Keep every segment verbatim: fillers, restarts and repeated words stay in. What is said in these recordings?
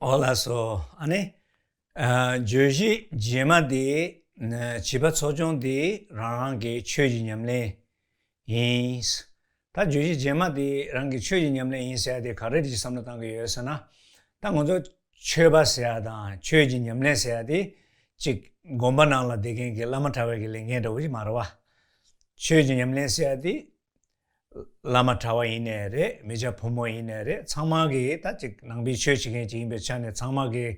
འོ་ལགས་སོ། ཨ་ནི། ཨ། བརྗོད་གཞི་རྗེས་མ་དེ། ཨ། བྱིས་པ་ཚོགས་ཆུང་དེ་རང་རང་གི་ཆོས་ཀྱི་ཉམས་ལེན་ཡིན། ད་བརྗོད་གཞི་རྗེས་མ་དེ་རང་གི་ཆོས་ཀྱི་ཉམས་ལེན་ཡིན་ཟེར་ཡ་དེ་ག་རེ་ཅིག་བསམ་བློ་བཏང་གི་ཡོད་ཟེར་ན། ད་ང་ཚོ་ཆོས་པ་ཟེར་ཡ་དང་ཆོས་ཀྱི་ཉམས་ལེན་ཟེར་ཡ་དེ་ཅིག་དགོན་པ་ནང་ལ་བསྡད་མཁན་གྱི་བླ་མ་གྲྭ་པ་གི་ལས་འགན་འདྲ་བོ་ཞིག་མ་རེད་བ། ཆོས་ཀྱི་ཉམས་ལེན་ཟེར་ཡ་དེ། བླ་མ་གྲྭ་པ་ཡིན་ནའི་རེད། མི་སྐྱ་ཕོ་མོ་ཡིན་ནའི་རེད། ཚང་མ་གིས་ད་ཅིག་ནང་པའི་ཆོས་བྱེད་མཁན་ཅིག་ཡིན་པའི་ཆ་ནས་ཚང་མ་གིས་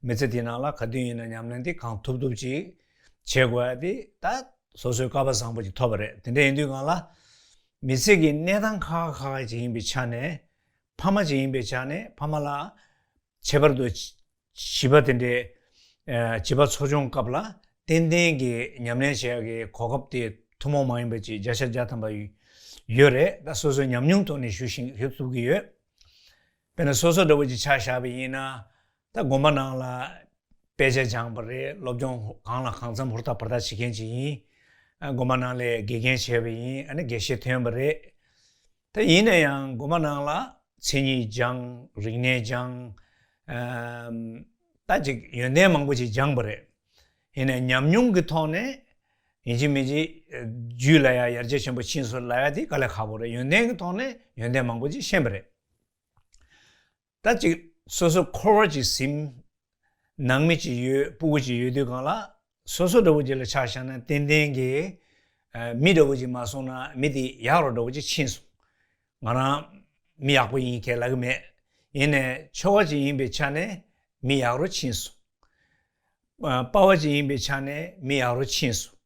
མི་ཚེ་འདི་ནང་ལ་ག་དུས་ཡིན་ན་ཉམས་ལེན་འདི་གང་ཐུབ་ཐུབ་ཅིག་བྱེད་དགོས་ཡ་འདི་ད་སོ་སོའི་སྐལ་པ་བཟང་པོ་ཅིག་ཐོབ་པ་རེད། དེ་འདྲ་ཡིན་དུས་སྒང་ལ་མི་ཚེ་གི་གནས་སྟངས་ཁག་ཁག་ཅིག་ཡིན་པའི་ཆ་ནས། ཕ་མ་ཅིག་ཡིན་པའི་ཆ་ནས་ཕ་མ་ལ། ཁྱད་པར་དུ་བྱིས་པ་དེ་འདྲའི། ཨ། བྱིས་པ་ཚོགས་ཆུང་སྐབས་ལ་ཏན་ཏན་གྱི་ཉམས་ལེན་བྱེད་ཡག་གི་གོ་སྐབས་དེ་ཐུན་མོང་མ་ཡིན་པ་ཅིག་བརྒྱ་ཆ་བརྒྱ་ཐམ་པ་ཡོད་རེད། ད་སོ་སོའི་ཉམས་མྱོང་ཐོག་ནས་ཞུ་ཞིང་ཞུ་ཐུབ་ཀྱི་ཡོད། དཔེར་ན་སོ་སོ་འདྲ་བོ་ཅིག་ཆ་བཞག་པ་ཡིན་ན། ད་དགོན་པ་ནང་ལ་དཔེ་ཆ་སྦྱངས་པ་རེད། སློབ་སྦྱོང་གང་ལ་གང་འཚམ་ཧུར་ཐག་འབད་ཐག་བྱེད་མཁན་ཅིག་ཡིན། ཨ། དགོན་པ་ནང་ལ་དགེ་རྒན་བྱས་པ་ཡིན། ཨ་ནི་དགེ་བཤེས་ཐོན་པ་རེད། ད་ཡིན་ན་ཡང་དགོན་པ་ནང་ལ་མཚན་ཉིད་སྦྱངས། རིག་གནས་སྦྱངས། ཨམ། ད་ཅིག་ཡོན་ཏན་མང་པོ་ཅིག་སྦྱངས་པ་རེད། ཡིན་ནའི་ཉམས་མྱོང་གི་ཐོག་ནས་ཡིན་གཅིག་མིན་གཅིག་རྒྱུད་ལ་ཡང་ཡར་རྒྱས་ཆེན་པོ་ཕྱིན་སོང་ལབ་ཡ་དེ་དཀའ་ལས་ཁག་པོ་རེད། ཡོན་ཏན་གི་ཐོག་ནས་ཡོན་ཏན་མང་པོ་ཅིག་ཤེས་པ་རེད། ད་ཅིག་སོ་སོ་འཁོར་བ་ཅིག་ཟིན། ནང་མི་ཅིག་ཡོད། སྤུ་གུ་ཅིག་ཡོད་དུས་སྒང་ལ། སོ་སོ་འདྲ་བོ་ཅིག་ལ་ཆ་བཞག་ན་ཏན་ཏན་གྱི། ཨ། མི་འདྲ་བོ་ཅིག་མ་སོང་ན་མི་དེ་ཡག་རོ་འདྲ་བོ་ཅིག་ཕྱིན་སོང་། ང་རང་མི་ཡག་པོ་ཡིན་ཁས་ལབ་ཀྱི་མེད། ཡིན་ནའི་ཆོས་པ་ཅིག་ཡིན་པའི་ཆ་ནས་མི་ཡག་རོ་ཕྱིན་སོང་། ཨ། པ་ཕ་ཅིག་ཡིན་པའི་ཆ་ནས་མི་ཡག་རོ་ཕྱིན་སོང་།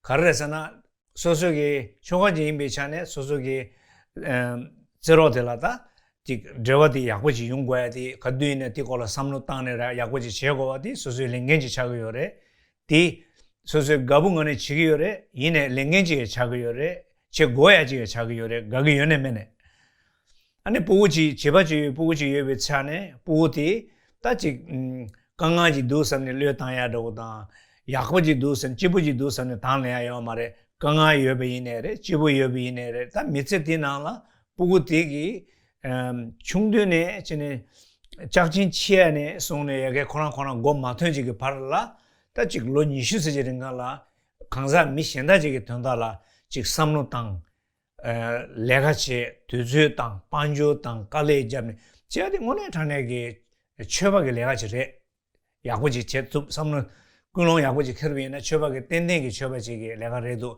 ག་རེ་རེད་ཟེར་ན། སོ་སོ་གི་ཆོལ་ཁ་ཅིག་ཡིན་པའི་ཆ་ནས་སོ་སོ་གི། ཨ། རྩེད་རོགས་དེ་ལ་ད་ཅིག་འབྲེལ་བ་དེ་ཡག་པོ་ཅིག་ཡོང་དགོས་ཡ་དེ། ག་དུས་ཡིན་ན་དེ་སྐོར་ལ་བསམ་བློ་བཏང་ནས་ར་ཡག་པོ་ཅིག་བྱེད་དགོས་པ་དེ་སོ་སོའི་ལས་འགན་ཅིག་ཆགས་ཀྱི་ཡོད་རེད། དེ་སོ་སོའི་དགའ་པོ་ངང་ནས་བྱེད་ཀྱི་ཡོད་རེད། ཡིན་ནའི་ལས་འགན་ཅིག་ཡང་ཆགས་ཀྱི་ཡོད་རེད། བྱེད་དགོས་ཡ་ཅིག་ཡང་ཆགས་ཀྱི་ཡོད་རེད། དགའ་གི་ཡོད་ནའི་མེད་ནའི། ཨ་ནི་སྤུ་གུ་ཅིག་བྱིས་པ་ཅིག་ཡོད། སྤུ་གུ་ཅིག་ཡོད་པའི་ཆ་ནས་སྤུ་གུ་དེ་ད་ཅིག་ཨུམ། དཀའ་ངལ་ཅིག་འདུག་བསམ་ནས་བློས་བཏང་ཡ་འདྲ་བོ་དང་། ཡག་པོ་ཅིག་འདུག་བསམ། སྐྱིད་པོ་ཅིག་འདུག་བསམ་ནས་དང་ལེན་ཡ་ཡོད་མ་རེད། དཀའ་ངལ་ཡོད་པ་ཡིན་ནའི་རེད། སྐྱིད་པོ་ཡོད་པ་ཡིན་ནའི་རེད། ད་མི་ཚེ་དེའི་ནང་ལ་སྤུ་གུ་དེ་གི་ཨུམ། ཆུང་དུས་ནས་བྱས་ནས་ལྕགས་ཆེན་ཆེ་ཡ་ནས་བཟུང་ནས་ཡ་གི་ཁོ་རང་ཁོ་རང་མགོ་མ་ཐོན་ཅིག་གི་བར་ལ། ད་ཅིག་ལོ་ཉི་ཤུ་ཙམ་ཅིག་རིང་ག་ལ་གང་ཟག་མི་གཞན་དག་ཅིག་གི་དོན་དག་ལ་ཅིག་བསམ་བློ་བཏང་། ཨ། ལས་ཀ་བྱེད། དུས་ཚོད་བཏང་། དཔལ་འབྱོར་བཏང་། དཀའ་ལས་བརྒྱབ་ནས་བྱས་ཏེ་དངོས་གནས་དྲང་གནས་ཀྱི་ཆོས་པ་གི་ལས་ཀ་ཅིག་རེད། ཡག་པོ་ཅིག་བྱེད་ཐུབ། བསམ་བློ་ཀུན་སློང་ཡག་པོ་ཅིག་འཁྱེར་བ་ཡིན་ན་ཆོས་པ་གི་ཏན་ཏན་གྱི་ཆོས་པ་ཅིག་གི་ལས་ཀ་རེད་འདུག་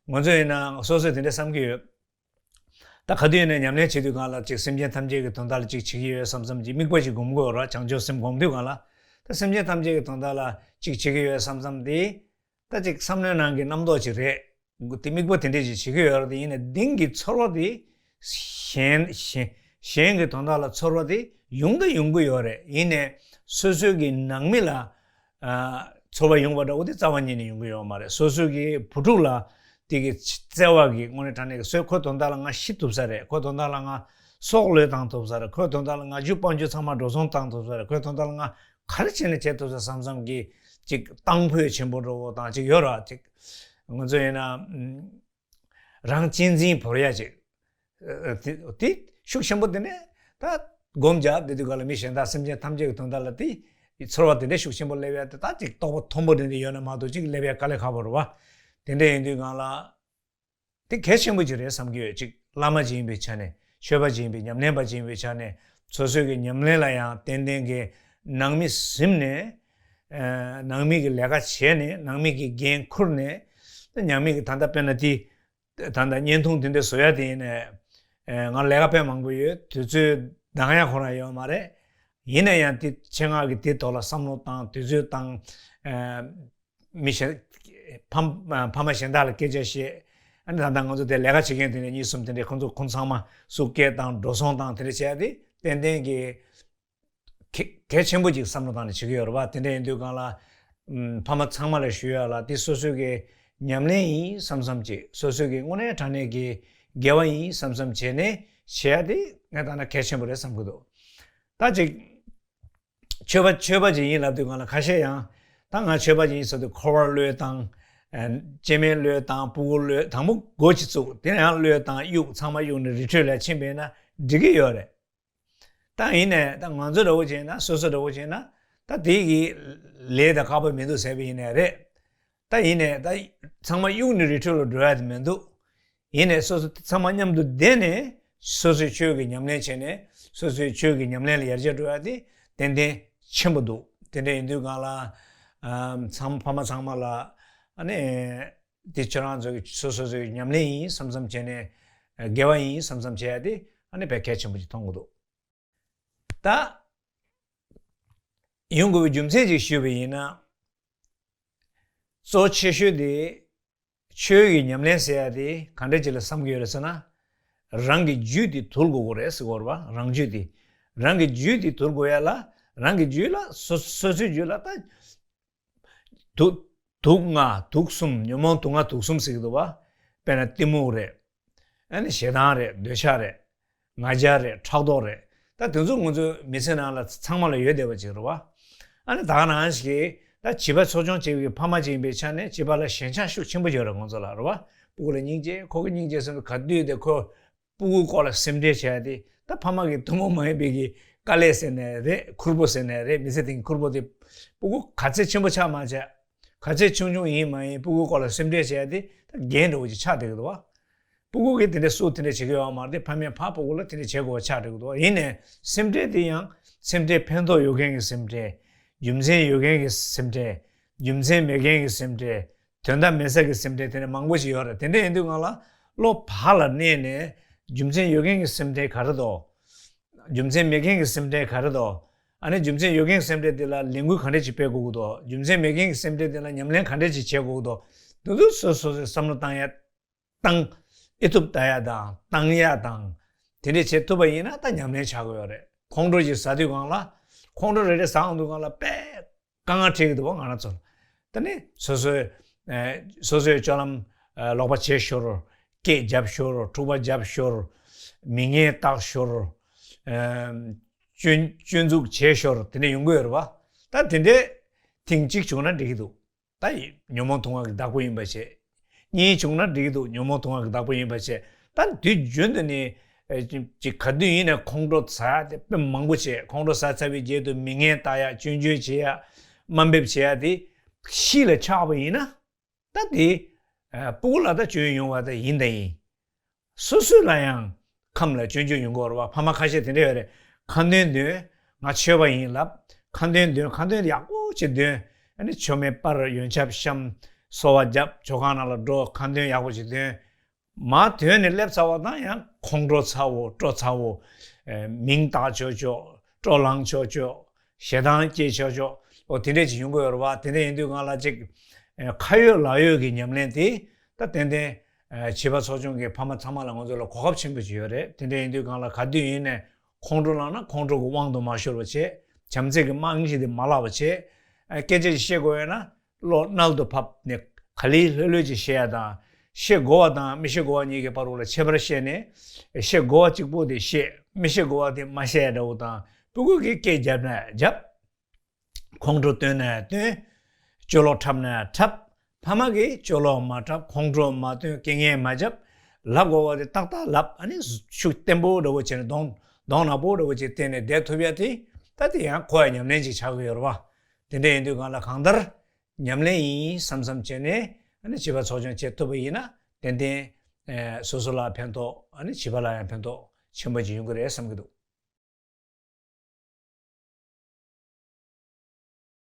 ང་ཚོ་ཡིན་ན་སོ་སོས་དེ་འདྲ་བསམ་གྱི་ཡོད། ད་ག་དུས་ཡིན་ན་ཉམས་ལེན་བྱེད་དུས་སྒང་ལ་ཅིག་སེམས་ཅན་ཐམས་ཅད་ཀྱི་དོན་དག་ལ་ཅིག་བྱེད་ཀྱི་ཡོད་བསམ་བསམ་ཅིག་དམིགས་པ་ཅིག་སྒོམ་དགོས་ར། བྱང་ཆུབ་སེམས་སྒོམ་དུས་སྒང་ལ། ད་སེམས་ཅན་ཐམས་ཅད་ཀྱི་དོན་དག་ལ་ཅིག་བྱེད་ཀྱི་ཡོད་བསམ་བསམ་དེ། ད་ཅིག་བསམ་བློའི་ནང་གི་རྣམ་རྟོག་ཅིག་རེད། དེ་དམིགས་པ་དེ་འདྲས་ཅིག་བྱེད་ཀྱི་ཡོད་རེད། དེ་ཡིན་ན་གཏིང་གི་ཚོར་བ་དེ་གཞན་གཞན་གཞན་གྱི་དོན་དག་ལ་ཚོར་བ་དེ་ཡོང་དང་ཡོང་གི་ཡོད་རེད། ཡིན་ནའི་སོ་སོའི་གི་ནང་མི་ལ་ཨ་ཚོར་བ་ཡོང་བ་འདྲ་བོ་དེ་རྩ་བ་ཉིད་ནས་ཡོང་གི་ཡོད་མ་རེད། སོ་སོའི་གི་བུ་ཕྲུག་ལ་དེ་གི་བརྩེ་བ་གི་དངོས་གནས་དྲང་གནས་ཀྱི་སོས་ཁོའི་དོན་དག་ལ་ང་ཤི་ཐུབ་ས་རེད། ཁོའི་དོན་དག་ལ་ང་སྲོག་བློས་བཏང་ཐུབ་ས་རེད། ཁོའི་དོན་དག་ལ་ང་རྒྱུ་དཔལ་འབྱོར་ཚང་མ་འགྲོ་སོང་བཏང་ཐུབ་ས་རེད། ཁོའི་དོན་དག་ལ་ང་ག་རེ་བྱས་ནས་བྱེད་ཐུབ་ས་བསམ་བསམ་གྱི་ཅིག་གཏང་ཕོད་ཆེན་པོ་འདྲ་བོ་དང་ཅིག་ཡོད་ར། ཅིག་ང་ཚོ་ཡིན་ན་ཨམ་རང་གཅེས་འཛིན་བོར་ཡ་ཅིག་ཨ་དེ་དེ་ཤུགས་ཆེན་པོ་དེ་ནས་ད་སྒོམ་རྒྱག་བསྡད་དུས་ག་ལ་མི་གཞན་དག་སེམས་ཅན་ཐམས་ཅད་ཀྱི་དོན་དག་ལ་དེ་ཚོར་བ་དེ་འདྲ་ཤུགས་ཆེན་པོ་སླེབས་ཡ་དེ་ད་ཅིག་རྟོགས་པ་མཐོན་པོ་དེ་འདྲ་ཡོད་ན་མ་གཏོགས་ཅིག་སླེབས་ཡ་དཀའ་ལས་ཁག་པོ་རེད་བ། དེ་འདྲ་ཡིན་དུས་སྒང་ལ། དེ་གལ་ཆེན་པོ་ཅིག་རེད་བསམ་གྱི་ཡོད། ཅིག་བླ་མ་ཅིག་ཡིན་པའི་ཆ་ནས། ཆོས་པ་ཅིག་ཡིན་པའི། ཉམས་ལེན་པ་ཅིག་ཡིན་པའི་ཆ་ནས། སོ་སོའི་གི་ཉམས་ལེན་ལ་ཡང་ཏན་ཏན་གྱི་ནང་མི་ཟིན་ནས། ཨ་ནང་མི་གི་ལས་ཀ་བྱས་ནས། ནང་མི་གི་འགན་འཁུར་ནས། ད་ནང་མི་གི་ད་ལྟ་དཔེར་ན་དེ་ད་ལྟ་བརྙན་ཐུང་དེ་འདྲ་བཟོ་ཡ་དེ་ཡིན་ནས། ཨ་ང་ལས་ཀ་དཔེ་མང་པོ་ཡོད། དུས་ཚོད་འདང་ཡ་ཁོ་རང་ཡོད་མ་རེད། ཡིན་ན་ཡང་དེ་ཆེད་མངགས་ཀྱི་དེ་ཐོག་ལ་བསམ་བློ་བཏང་། དུས་ཚོད་བཏང་། ཨ་མི་གཞན་ཕ་ཕ་མ་གཞན་དག་ལ་སྐད་ཆ་བཤད། ཨ་ནི་ད་ལྟ་ང་ཚོ་དེ་ལས་ཀ་བྱེད་མཁན་དེ་འདྲ་གཉིས་གསུམ་དེ་འདྲས་ཁོང་ཚོ་ཁོང་ཚང་མ་སུ་སྐད་བཏང་། འགྲོ་སོང་བཏང་། དེ་འདྲ་བྱས་ཏེ་ཏན་ཏན་གྱི་གལ་གལ་ཆེན་པོ་ཅིག་བསམ་བློ་བཏང་ནས་བྱེད་ཀྱི་ཡོད་རེད་བ། དེ་འདྲ་ཡིན་དུས་སྒང་ལ་ཨམ་ཕ་མ་ཚང་མ་ལ་ཞུ་ཡ་ལ། དེ་སོ་སོའི་གི་ཉམས་ལེན་ཡིན་བསམ་བསམ་ཅིག་སོ་སོའི་གི་དངོས་གནས་དྲང་གནས་ཀྱི་དགེ་བ་ཡིན་བསམ་བསམ་བྱས་ནས་བྱེད་ཡ་དེ་ངས་ལྟ་ན་གལ་ཆེན་པོ་རེད་བསམ་གྱི་འདུག་ད་ཅིག་ཆོས་པ་ཆོས་པ་ཅིག་ཡིན་ལབ་དུས་སྒང་ལ་ཁ་ཤས་ཡང་། ད་ང་ཆོས་པ་ཅིག་ཡིན་ཟེར་དུས་འཁོར་བ་བློས་བཏང་། ཨ་སྐྱེ་དམན་བློས་བཏང་། སྤུ་གུ་བློས། དང་པོ་སྒོ་ཅིག་བཙུགས། དེ་ཡང་བློས་བཏང་། གཡུག་ཚང་མ་གཡུག་ནས་རི་ཁྲོད་ལ་ཕྱིན་པ་ཡིན་ན་འགྲིག་གི་ཡོད་རེད། ད་ཡིན་ནས་ད་ང་ཚོ་འདྲ་བོ་བྱས་ན་སོ་སོ་འདྲ་བོ་བྱས་ན་ད་དེ་གི་ལས་དང་ཁག་པོ་མི་འདུག་ཟེར་བ་ཡིན་ནའི་རེད། ད་ཡིན་ནས་ད་ཚང་མ་གཡུག་ནས་རི་ཁྲོད་ལ་འགྲོ་ཡ་དེ་མི་འདུག་ཡིན་ནས་སོ་སོ་ཚང་མ་མཉམ་དུ་བསྡད་ནས་སོ་སོའི་ཆོས་ཀྱི་ཉམས་ལེན་བྱས་ནས་སོ་སོའི་ཆོས་ཀྱི་ཉམས་ལེན་ལ་ཡར་རྒྱས་འགྲོ་ཡ་དེ་ཏན་ཏན་ཆེན་པོ་འདུག་དེ་འདྲ་ཡིན་དུས་གང་ལ་ཨམ་ཚང་ཕ་མ་ཚང་མ་ལ་ཨ་ནི་དེ་ཁྱོད་རང་ཚོ་གི་སོ་སོ་སོའི་ཉམས་ལེན་ཡིན་བསམ་བསམ་བྱས་ནས་དགེ་བ་ཡིན་བསམ་བསམ་བྱས་ཡ་དེ་ཨ་ནི་དཔེ་གལ་ཆེན་པོ་ཅིག་མཐོང་གི་འདུག་ད་ཡོང་དགོས་པའི་རྒྱུ་མཚན་ཅིག་ཞུས་པ་ཡིན་ན། གཙོ་ཆེ་ཤོས་དེ་ཆོས་ཀྱི་ཉམས་ལེན་ཟེར་ཡ་དེ་ག་འདྲ་ཅིག་ལ་བསམ་གྱི་ཡོད་རེད་ཟེར་ན། རང་གི་རྒྱུད་དེ་དུལ་དགོས་ཀྱི་རེད་ཟེར་གྱི་ཡོད་རེད་བ། རང་རྒྱུད་དེ། རང་གི་རྒྱུད་དེ་དུལ་དགོས་ཡ་ལ་རང་གི་རྒྱུད་ལ་སོ་སོ་སོའི་རྒྱུད་ལ་ད། དུག་དུག་ལྔ་དུག་གསུམ། ཉོན་མོངས་དུག་ལྔ་དུག་གསུམ་ཟེར་གྱི་འདུག་བ། དཔེར་ན་གཏི་མུག་རེད། ཨ་ནི་ཞེ་སྡང་རེད། འདོད་ཆགས་རེད། ང་རྒྱལ་རེད། ཕྲག་དོག་རེད། ད་དེ་ཚོ་ང་ཚོའི་མི་ཚེ་ནང་ལ་ཚང་མ་ལ་ཡོད་བསྡད་པ་ཅིག་རེད་བ། ཨ་ནི་ད་ག་ནང་བཞིན་གྱི་ད་བྱིས་པ་འཚོ་སྐྱོང་བྱེད་པའི་ཕ་མ་ཅིག་ཡིན་པའི་ཆ་ནས་བྱིས་པ་ལ་ཞེན་ཆགས་ཤུགས་ཆེན་པོ་ཡོད་རེད་ང་ཚོ་ལ་རེད་བ། སྤུ་གུ་ལ་སྙིང་རྗེ། ཁོ་གི་སྙིང་རྗེ་ཟེར་ན་ག་དུས་དེ་ཁོ་སྤུ་གུའི་སྐོར་ལ་སེམས་ཁྲལ་བྱས་ཏེ། ད་ཕ་མ་གི་ཐུན་མོང་མ་ཡིན་པའི་གི་དཀའ་ལས་ཟེར་ནའི་རེད། ཁུར་པོ་ཟེར་ནའི་རེད། མི་ཚེ་སྟེང་གི་ཁུར་པོ་དེ་སྤུ་གུ་ག་ཚད་ཆེན་པོ་ཆགས་མ་ཆགས། ག་ཚད་ཆུང་ཆུང་ཡིན་མ་ཡིན་སྤུ་གུའི་སྐོར་ལ་སེམས་ཁྲལ་བྱས་ཏེ་ད་རྒན་འདྲ་བོ་ཅིག་ཆགས་བསྡད་ཀྱི་འདུག་བ། སྤུ་གུ་གིས་དེ་འདྲ་སུ་དེ་འདྲ་བྱེད་ཀྱི་ཡོད་མ་རེད་དེ། ཕ་མས་ཕར་སྤུ་གུ་ལ་དེ་འདྲ་བྱེད་དགོས་པ་ཆགས་བསྡད་ཀྱི་འདུག་བ། ཡིན་ནའི་སེམས་ཁྲལ་དེ་ཡང་སེམས་ཁྲལ་ཕན་ཐོགས་ཡོད་མཁན་གྱི་སེམས་ཁྲལ། རྒྱུ་མཚན་ཡོད་མཁན་གྱི་སེམས་ཁྲལ། རྒྱུ་མཚན་མེད་མཁན་གྱི་སེམས་ཁྲལ། དོན་དག་མེད་ས་གི་སེམས་ཁྲལ་དེ་འདྲ་མང་པོ་ཞིག་ཡོད་རེད། དེ་འདྲ་ཡིན་དུས་སྒང་ལ་བློ་བག་ལ་གནས་ནས་རྒྱུ་མཚན་ཡོད་མཁན་གྱི་སེམས་ཁྲལ་ག་རེ་འདུག་རྒྱུ་མཚན་མེད་མཁན་གྱི་སེམས་ཁྲལ་ག་རེ་འདུག་ཨ་ནི་རྒྱུ་མཚན་ཡོད་མཁན་གྱི་སེམས་ཁྲལ་དེ་ལ་ལས་འགུལ་ག་འདྲ་ཅིག་སྤེལ་དགོས་ཀྱི་འདུག་རྒྱུ་མཚན་མེད་མཁན་གྱི་སེམས་ཁྲལ་དེ་ལ་ཉམས་ལེན་ག་འདྲ་ཅིག་བྱེད་དགོས་ཀྱི་འདུག་དེ་ཚོ་སོ་སོ་སོས་བསམ་བློ་བཏང་ཡ་བཏང་། ཨེ་ཐུབ་ལྟ་ཡ་དང་བཏང་ཡ་དང་། དེ་འདྲ་བྱེད་ཐུབ་པ་ཡིན་ན་ད་ཉམས་ལེན་ཆགས་ཀྱི་ཡོད་རེད། ཁོང་ཁྲོ་ཅིག་ཟ་དུས་སྒང་ལ། ཁོང་ཁྲོ་རེ་རེ་ཟ་འོང་དུས་སྒང་ལ་དཔེ་དཀའ་ངལ་འཕྲད་ཀྱི་འདུག་བ་ང་རང་ཚོ་ལ། ད་ནི་སོ་སོའི་ཨ་སོ་སོའི་སྤྱོད་ལམ་ཨ་ལོག་པ་བྱེད་ཤོར། སྐད་རྒྱབ་ཤོར། འཁྲུག་པ་རྒྱབ་ཤོར། མི་ངན་བཏགས་ཤོར། ཨ་སྐྱོན་སྐྱོན་འཛུགས་བྱེད་ཤོར། དེ་འདྲ་ཡོང་གི་ཡོད་རེད་བ། ད་དེ་འདྲའི་ཐེངས་གཅིག་བྱུང་ན་འགྲིག་གི་འདུག་ད་ཉོན་མོངས་དུག་ལྔ་གི་བདག་པོ་ཡིན་པ་བྱས། གཉིས་བྱུང་ན་འགྲིག་གི་འདུག་ཉོན་མོངས་དུག་ལྔ་གི་བདག་པོ་ཡིན་པ་བྱས། ད་དུས་རྒྱུན་དུ་ནི་ཨེ་ཅིག་ཅིག་ག་དུས་ཡིན་ནའི་ཁོང་ཁྲོ་ཟ་ཡ་དེ་དཔེ་མང་པོ་བྱས། ཁོང་ཁྲོ་ཟ་ཚར་བའི་རྗེས་དུ་མི་ངན་ལྟ་ཡ། སྐྱོན་བརྗོད་བྱེད་ཡ། དམའ་འབེབས་བྱེད་ཡ་དེ་གཤིས་ལ་ཆགས་པ་ཡིན་ན། ད་དེ་ཨ་སྤུ་གུ་ལ་ད་སྐྱོན་ཡོང་བ་ད་ཡིན་ད་ཡིན། སོ་སོ་ལ་ཡང་ཁམས་ལ་སྐྱོན་བརྗོད་ཡོང་གི་ཡོད་རེད་བ། ཕ་མ་ཁ་ཤས་དེ་འདྲ་ཡོད་རེད། ཁ་འདོན་འདོན། ང་ཆོས་པ་ཡིན་ལབ། ཁ་འདོན་འདོན། ཁ་འདོན་ཡག་པོ་ཅིག་འདོན། ཨ་ནི་མཆོད་མེ་སྤར། ཡོན་ཆབ་བཤམས། གསོལ་བ་བརྒྱབ། མཆོད་ཁང་ནང་ལ་འགྲོ། ཁ་འདོན་ཡག་པོ་ཅིག་འདོན། མར་ཐོན་ནས་སླེབས་ཚར་བ་དང་ཡང་ཁོང་ཁྲོ་ཚ་བོ། སྤྲོ་ཚ་བོ། ཨེ་མིང་བཏགས་ཆོག་ཆོག་སྤྲོ་ལངས་ཆོག་ཆོག་ཞེ་སྡང་སྐྱེས་ཆོག་ཆོག་འོ་དེ་འདྲས་ཅིག་ཡོང་གི་ཡོད་རེད་བ། དེ་འདྲས་ཡིན་དུས་སྒང་ལ་ཅིག་ཨེ་ཁ་ཡོད་ལག་ཡོད་ཀྱི་ཉམས་ལེན་དེ་ད་ཏན་ཏན་ཨེ་བྱིས་པ་ཚོགས་ཆུང་གི་ཕ་མ་ཚང་མ་ལ་ང་ཚོ་ལ་གོ་སྐབས་ཆེན་པོ་ཅིག་ཡོད་རེད། དེ་འདྲས་ཡིན་དུས་སྒང་ལ་ག་དུས་ཡིན་ནའི་ཁོང་ཁྲོ་ལངས་ན་ཁོང་ཁྲོ་གི་དབང་དུ་མ་ཤོར་བ་བྱེད། བྱམས་བརྩེ་གི་རྨང་གཞི་དེ་མ་བརླག་པ་བྱེད། ཨེ་སྐད་ཆ་ཅིག་བཤད་དགོས་ཡོད་ན། བློ་རྣལ་དུ་ཕབ་ནས་ག་ལེ་ལྷོད་ལྷོད་ཅིག་བཤད་ཡ་དང་། བཤད་དགོས་པ་དང་མི་བཤད་དགོས་པ་གཉིས་ཀྱི་བར་ལ་ཁྱད་པར་བཤད་ནས། བཤད་དགོས་པ་གཅིག་པོ་དེ་བཤད། མི་བཤད་དགོས་པ་དེ་མ་བཤད་ཡ་འདྲ་བོ་དང་། སྤུ་གུ་གིས་སྐད་བརྒྱབ་ན་བརྒྱབ། ཁོང་ཁྲོ་སྟོན་ན་སྟོན། སྐྱོ་ལོག་འཁྲབ་ན་འཁྲབ། ཕ་མ་གིས་སྐྱོ་ལོག་མ་འཁྲབ། ཁོང་ཁྲོ་མ་སྟོན། སྐད་ངན་མ་རྒྱབ། ལབ་དགོས་པ་དེ་ཏག་ཏག་ལབ། ཨ་ནི་ཤུགས་བརྟན་པོ་འདྲ་བོ་བྱས་ནས་གདོང་གདོང་ནག་པོ་འདྲ་བོ་བྱས་བསྟན་ནས་བསྡད་ཐུབ་ཡ་དེ། ད་དེ་ཡང་ཁོ་ཡ་ཉམས་ལེན་ཅིག་ཆགས་ཀྱི་ཡོད་རེད་བ། དེ་འདྲ་ཡིན་དུས་སྒང་ལ་གང་ལྟར་ཉམས་ལེན་ཡིན་བསམ་བསམ་བྱས་ནས་ཨ་ནི་བྱིས་པ་ཚོགས་ཆུང་བྱེད་ཐུབ་པ་ཡིན་ན་ཏན་ཏན་ཨེ་སོ་སོ་ལ་ཕན་ཐོགས། ཨ་ནི་བྱིས་པ་ལ་ཡང་ཕན་ཐོགས་ཆེན་པོ་ཅིག་ཡོང་གི་རེད་བསམ་གྱི་འདུག